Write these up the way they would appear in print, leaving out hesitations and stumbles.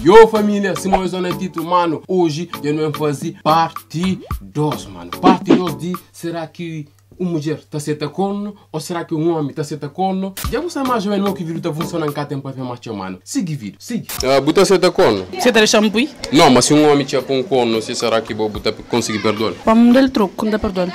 Yo família, Simões Dona Tito, mano, hoje eu não fazer parte 2, mano. Parte 2 de será que uma mulher tá aceita corno ou será que um homem tá aceita corno? Já você mais ou menos que vídeo tá funcionando cá tempo para ver mais teu mano. Siga vídeo, siga. Buta aceita corno? Você tá deixando pui? Não, mas se um homem te põe um corno, se será que vou botar conseguir perdoar? Vamos dar troco, não dá perdoar.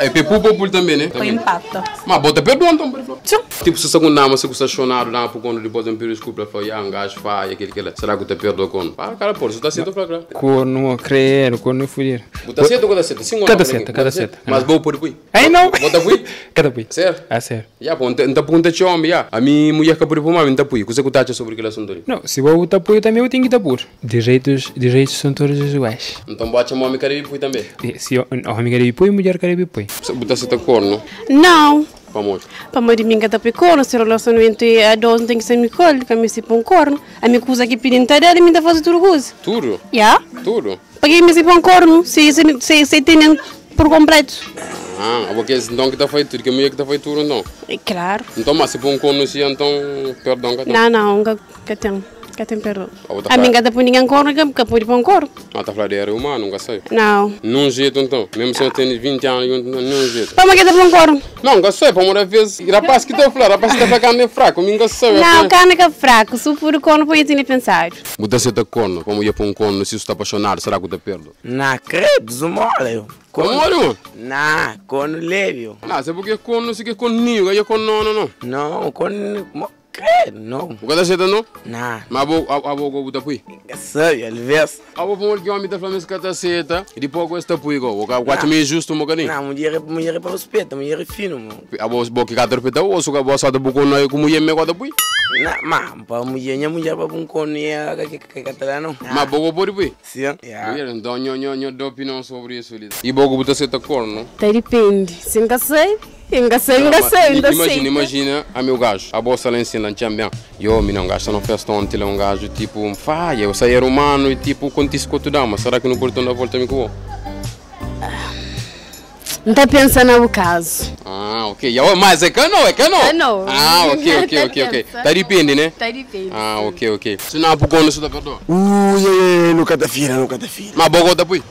É pepu popul também, né? Foi empata. Mas bota perdoa então, por favor. Sim. Tipo, se você não se você chonado, não, por quando depois um desculpa, fala, ah, um gajo faz, aquele que será que você perdoa corno? Ah, cara, pô, você tá aceita, claro. Corno, crer, corno fudir. Bota aceita ou cada seta? Sim, Cada seta, cada seta. Mas vou por pui. Ai não. Bota pui? Cada pui. Sério? Ah, sério. Já, bom, então pergunta te homem, já. A minha mulher que por pui, mas não pui. Você que tá sobre aquele assunto ali. Não, se vou botar pui também eu tenho que dar por. Direitos são todos iguais. Então bate a homem caribe pui também. Se o homem caribe pui, mulher caribe pui. Você bota seta corno? Não. Vamos. Para mim, minha tá corno, se relacionamento é dois, não tem que ser me colo, que me se põe corno. A minha coisa aqui pedindo dela, me dá fazer tudo coisa. Tudo? Já? Tudo? Para que me se põe corno, se tem por completo. Ah, porque então que tá feito tudo, que a mulher que tá feito tudo, então. É claro. Então, mas se põe um corno, se então, perdão, que Não, não, que tem. Que tem perdão. A minha gata põe ninguém corno, que pode pôr um corno. Ah, tá falando de era humano, nunca sei. Não. Num jeito então, mesmo se eu tenho 20 anos, num jeito. Para que tá pôr um corno? Não, nunca sei, para uma vez, rapaz que tá falando, rapaz que tá falando carne é fraco, nunca sei. Não, carne que é fraco, se for o corno, põe assim pensar. Botar seta corno, como ia pôr um corno, se você está apaixonado, será que eu te perdo? Não, credo, zumole. Como olha? Não, corno leve. Não, sei porque corno, se que é corninho, aí é corno, não, não. Não, corno... Credo, não. O que tá aceita, não? Não. Mas a boca botar pui? Sabe, às vezes. A boca que o homem tá falando que tá aceita, e depois gosta pui igual. O que meio justo um bocadinho. Não, mulher é para respeito, mulher é fino, mano. A boca que tá respeita, ou só que a boca só tá boca não é como mulher me gosta pui? Não, mas para mulher, minha mulher para um corno é que que não. Mas boca pode pui? Sim. Mulher, então nho dou opinião sobre isso ali. E boca botar aceita corno? Tá depende. Se nunca sei. Ainda imagina a meu gajo, a bolsa lá em cima, também. Eu, me não gajo, não festa ontem, um gajo tipo, falha, eu saí era humano e tipo, contigo com tu mas será que no portão da volta me com? Não tá pensando no caso. Ah, ok. Mas é que não, é que não. É não. Ah, ok. Tá depende, né? Tá depende. Ah, ok. Se não, por quando você tá perdoa? Ui, nunca tá filha, nunca tá filha. Mas boa tá pui?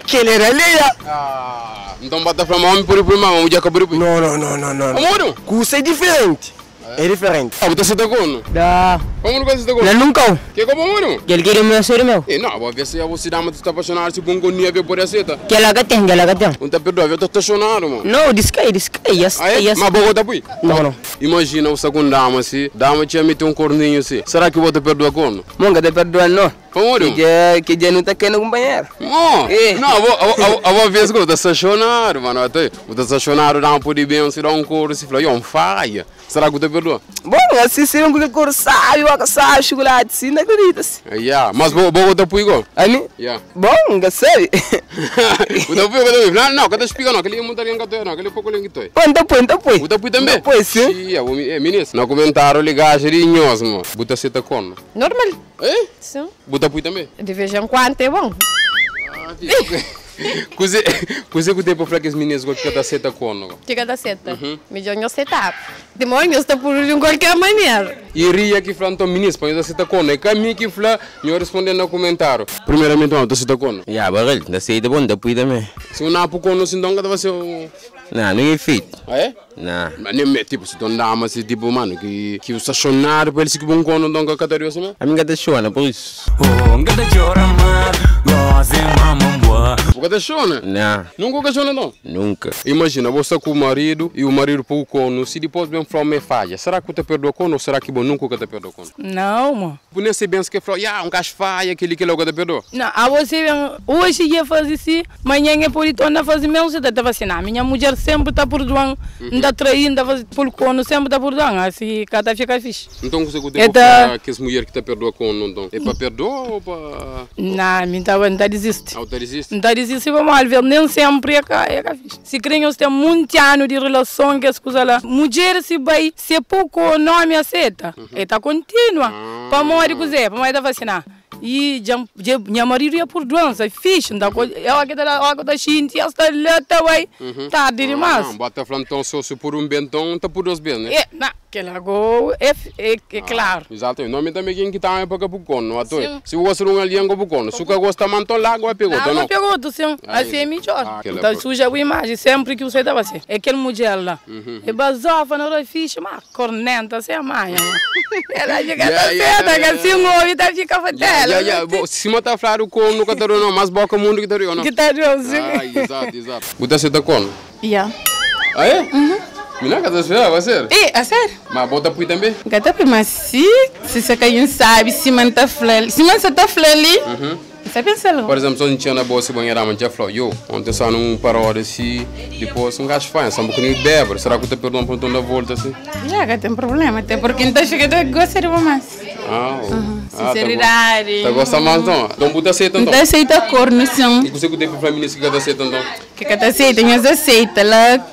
Que ele era ali, Ah, então bota pra homem por por mão, mulher por por. Não. Amor? Curso é diferente. É diferente. Ah, você tá corno? Dá. Como não você tá corno? Não, nunca. Que como amor? Que ele quer meu ser meu. Eh, não, vou ver se você dá uma tá apaixonado se bom com ver por aceita. Que ela que tem, que ela que tem. Não tá perdoa, eu tô apaixonado, mano. Não, descai, yes. Yes. Mas boa tá pui? Não. Imagina o segundo dama assim, dama tinha metido um corninho assim. Será que eu vou te perdoar corno? Monga te perdoa não. Como Que dia não tá querendo companheiro. Não, não, vou ver se eu tô apaixonado, mano, até. Eu tô apaixonado, dá um por de bem, se dá um corno, se fala, eu falha. Será que eu te perdoa? Bom, assim se não cor sabe, o sabe, chocolate, sim, não acredita-se. Yeah, mas vou botar pui igual. Ani? Yeah. Bom, que sabe. O da pui, não, não, cada espiga não, aquele muito ali que não, aquele pouco ali que toi. Põe, põe. O da pui também? Põe, sim. Sim, é, ministro. No comentário ligar gerinhos, mano. Bota seta corno. Normal. É? Sim. Bota pui também? De vez em quando é bom. Ah, Coisa que tempo para que as meninas gostam da seta corno. Fica da seta. Melhor não setar. Demônio está por de qualquer maneira. E ria que fala então meninas para da seta corno. É caminho que fala, eu respondendo no comentário. Primeiramente, não, da seta corno. Ya, barril, da seta bom, da pui também. Se não há corno, se não vai ser o Não, não é feito. Ah, é? Não. Mas nem tipo, se tu dá, mas tipo, mano, que o estacionário para ele se que bom corno, não cataria assim, né? A minha gata chora, por isso. Oh, gata chora, O gata chora? Não. Nunca chora, não? Nunca. Imagina, você com o marido e o marido põe o corno, se depois vem falar me falha, será que te perdoa corno ou será que bom nunca te perdoa corno? Não, mano. Por nem se bem que fala, ah, um gajo falha, aquele que logo te perdoa. Não, a você vem, hoje ia fazer assim, amanhã é por então fazer mesmo, você tá vacinando. Minha mulher sempre está perdoando, não está traindo, está fazendo por corno, sempre está perdoando, assim, cada fica fixe. Então você tem que que as mulheres que te perdoa corno, então? É para perdoar ou para... Não, mim tá, não tá desiste. Ah, tá desiste? Não tá desiste, vamos lá, ver, nem sempre é que fixe. Se creem, tem muito ano de relação que as coisas lá. Mulher se vai, se pouco o nome aceita, é tá contínua. Para morrer, para morrer, tá vacinar. E já, já, minha marido ia por doença, fixe, não eu que tá eu que tá xinte, esta lá tá vai, tarde demais. Ah, bota flantão só se por um bentão, tá por dois bens, né? É, não, aquela go é claro. Exato, nome também quem que tá é para capucon, não atoe. Se você não alien capucon, se você gosta manto lá, agora pegou, não? Não, pegou, sim. Assim é melhor. Tá suja a imagem, sempre que você tava assim. É aquele mulher lá. É basofa, não é fixe, mas cornenta, assim a mãe. Ela fica certa, que assim o homem tá fica fatela. Bom, se matar flaro com no catarô não, mas boca mundo que tarô não. Que tarô, sim. Ah, exato, exato. Você aceita corno? Yeah. Ah, é? Mina, que tá vai ser? É, a sério. Mas bota pui também? Gata pui, mas se você quem sabe, se man tá flali, se man tá flali, você pensa logo. Por exemplo, se a gente tinha na bolsa banheira, mas já falou, yo, ontem só num paródia assim, depois um gajo faz, só um bocadinho de bebe, será que eu te perdoo para um da volta assim? Já, tem problema, até porque então chega de gosta de mais. Ah, sinceridade. Tá gostando mais então? Então bota aceita então? Não aceita corno, sim. E você que tem para mim que tá aceita então? Que que tá aceita, mas aceita, lá.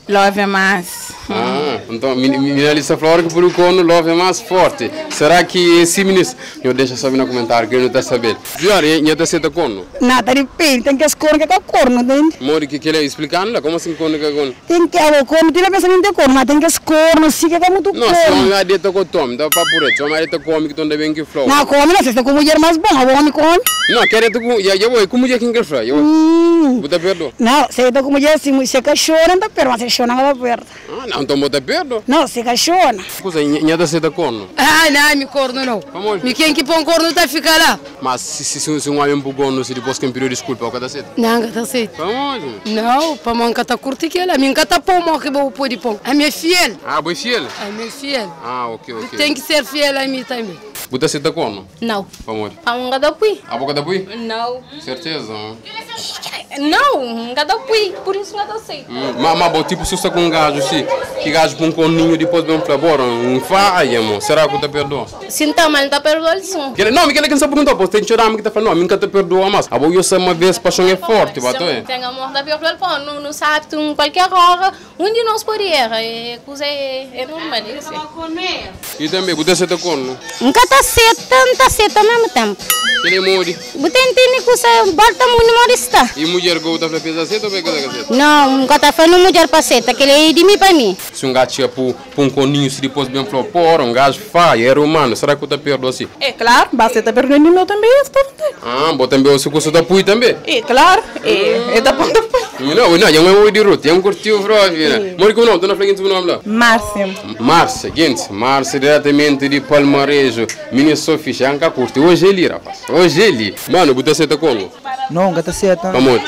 Love é mais. Ah, então, minha lista flora que por o corno, love é mais forte. Será que esse ministro... Eu deixo saber no comentário, que eu não estou sabendo. Senhora, e está aceita corno? Não, tá de pé, tem que as corno que é corno, entende? Mori, que ele é explicando lá, como assim corno que é corno? Tem que é o corno, tem que pensamento de corno, mas tem que as corno, sim, que é muito corno. Não, se o homem adeta com o tome, dá para por isso, o homem adeta come que estão bem que flor. Não, come, não, você está com mulher mais bom, o homem come. Não, quer com... Eu vou, com mulher quem quer flor, eu vou. Bota perdo? Não, você está com mulher, se você cachorro, não tá perdo, mas você chora, não perdo. Ah, não, então bota perdo? Não, se cachona. Coisa, nada aceita corno? Ah, não, me corno não. Vamos. Me quem que põe corno tá fica lá. Mas se um homem põe corno, se depois quem pediu desculpa, o que tá aceita? Não, que tá aceita. Vamos. Não, para mim que tá curte que ela, mim que tá põe, que vou pôr pão. A minha é fiel. Ah, boi fiel? A minha é fiel. Ah, ok, ok. Tem que ser fiel a mim também. Bota aceita corno? Não. Vamos. Para um pui. A boca da pui? Não. Certeza? Não, nada pui, por isso nada aceito. Mas, bom, tipo, se você com um gajo, assim, que gajo com um corninho, depois vem falar, bora, um falha, amor, será que eu te perdoa? Sim, tá, mas não te perdoa, sim. Não, me quer que perguntou, pô, tem que chorar, me que tá falando, não, nunca te perdoa mais. A boa, eu sei uma vez, paixão é forte, bato, é? Tem amor da perdoa, pô, não sabe, tu, qualquer hora, um de nós pode errar, é coisa é normal, isso. E também, você aceita corno? Nunca te aceita, não te aceita ao mesmo tempo. Ele morre. Você entende que você bota muito morista. E mulher gosta de fazer aceita ou pega aceita? Não, nunca tá falando mulher para aceita, que ele é de mim para mim. Se um gato tinha por um coninho, se depois bem falou, porra, um gajo falha, era humano, será que eu te perdo assim? É claro, basta te perdoando meu também, está vontade. Ah, bom também, você gosta da pui também? É claro, é da ponta pui. Não, não, eu não de ruta, eu não curti o bro, filha. Mori com o nome, dona Flaguinha, o nome lá? Márcia. Márcia, gente, Márcia diretamente de Palmarejo. Minha Sofia, já nunca curte. Hoje ele, rapaz, hoje ele. Mano, você aceita como? Não, gata aceita. Vamos.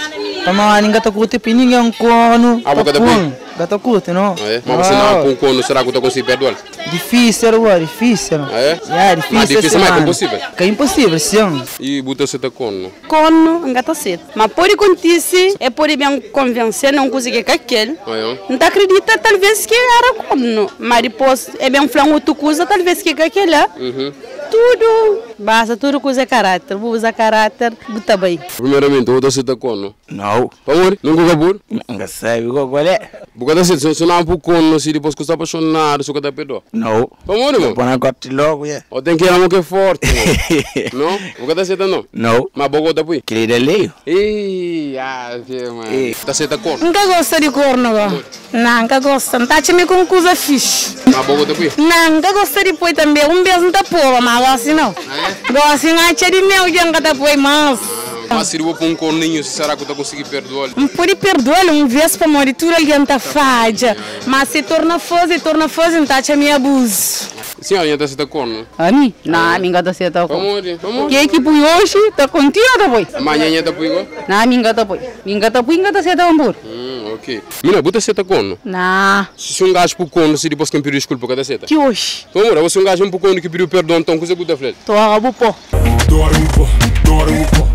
Tama, ninguém tá curte, ninguém um corno. Ah, boca da pui? Gata curte, não? É? Mas você não com corno, será que eu consigo perdoar? Difícil, ué, difícil. Ah, é? É, difícil. Mas difícil, mas é impossível. Que é impossível, sim. E você aceita corno? Corno, gata aceita. Mas pode acontecer, é pode bem convencer, não conseguir com aquele. Ah, é? Não acredita, talvez que era corno. Mas depois é bem falar outra coisa, talvez que aquele. Uhum. Tudo, basta tudo coisa é caráter, vou usar caráter, tá bem. Primeiramente, vou aceita corno? Não. Vamos, nunca acabou? Nunca sabe qual é. Porque assim, se não é corno, se depois que está apaixonado, se você perdoa. Não. Vamos, irmão. Põe a corte logo, é. Ou tem que ir a que é forte, não? Você aceita não? Não. Mas bogo da pui? Querida leio. Ih, ah, mano. Tá aceita corno? Nunca gosta de corno, não. Não, nunca gosta. Não tá te me com coisa fixe. Mas bogo da pui? Não, nunca gosta de pui também. Um beijo não tá porra, mas assim não. Gosto não é de meu, que nunca tá pui, mas... Mas se eu vou pôr um corninho, será que eu conseguir perdoar? Não pode perdoar um vez para morrer, tudo alguém tá falha. Mas se torna fazer, não tá te me abuso. Senhora, está aceita corno? A mim? Não, a mim não aceita corno. Vamos, vamos. Que que põe hoje, tá contigo, tá põe? Amanhã tá põe igual? Não, a mim não tá põe. Mim não tá põe, não aceita um Ok. Mina, bota aceita corno? Não. Se um gajo por corno, se depois quem pediu desculpa, cada aceita? Que hoje? Vamos, você um gajo por corno que pediu perdão, então, coisa que eu falei. Tô a pó.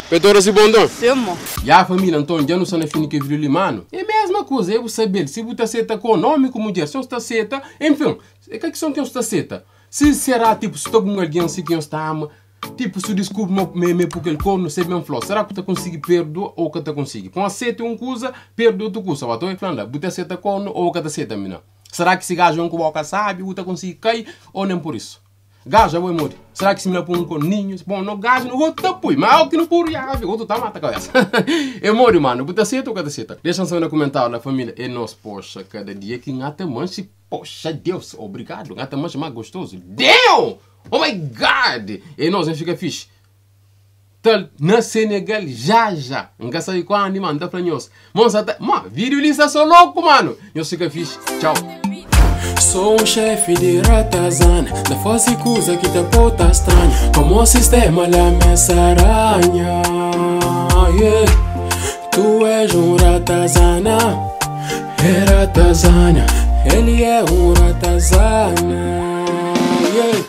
Pedora se bondão? Sim, mo. Já família, então, já não sei na fim que viu mano. É a mesma coisa, eu vou saber se você aceita com nome com mulher, se você aceita, enfim, é que são que você aceita. Se será, tipo, se estou com alguém assim que eu está ama, tipo, se desculpa me porque ele corno, se bem flor, será que você consegue perdoar ou que você consegue? Com aceita uma coisa, perdoa outra coisa, vai tô falando, você aceita corno ou que você aceita, mina? Será que se gajo é um que boca sabe, você consegue cair ou nem por isso? Gajo, é modi. Será que se me põe um coninho? Bom, no gajo não vou te pui, mas é o que não puro já, outro tá mata a cabeça. É modi, mano. Buta seta ou cada seta? Deixa só no comentário na família. É nós, poxa, cada dia que ngata manche, poxa Deus, obrigado. Ngata manche mais gostoso. Damn! Oh my God! É nós, a gente fica fixe. Tal, na Senegal, já já. Nunca saí com a mano, dá pra nós. Moça, tá, mano, vídeo ali está só louco, mano. Nós fica fixe. Tchau. Sou um chefe de ratazana, da fase coisa que te pota estranha. Como o sistema lá me aranha. Yeah. Tu és um ratazana, é ratazana. Ele é um ratazana. Yeah.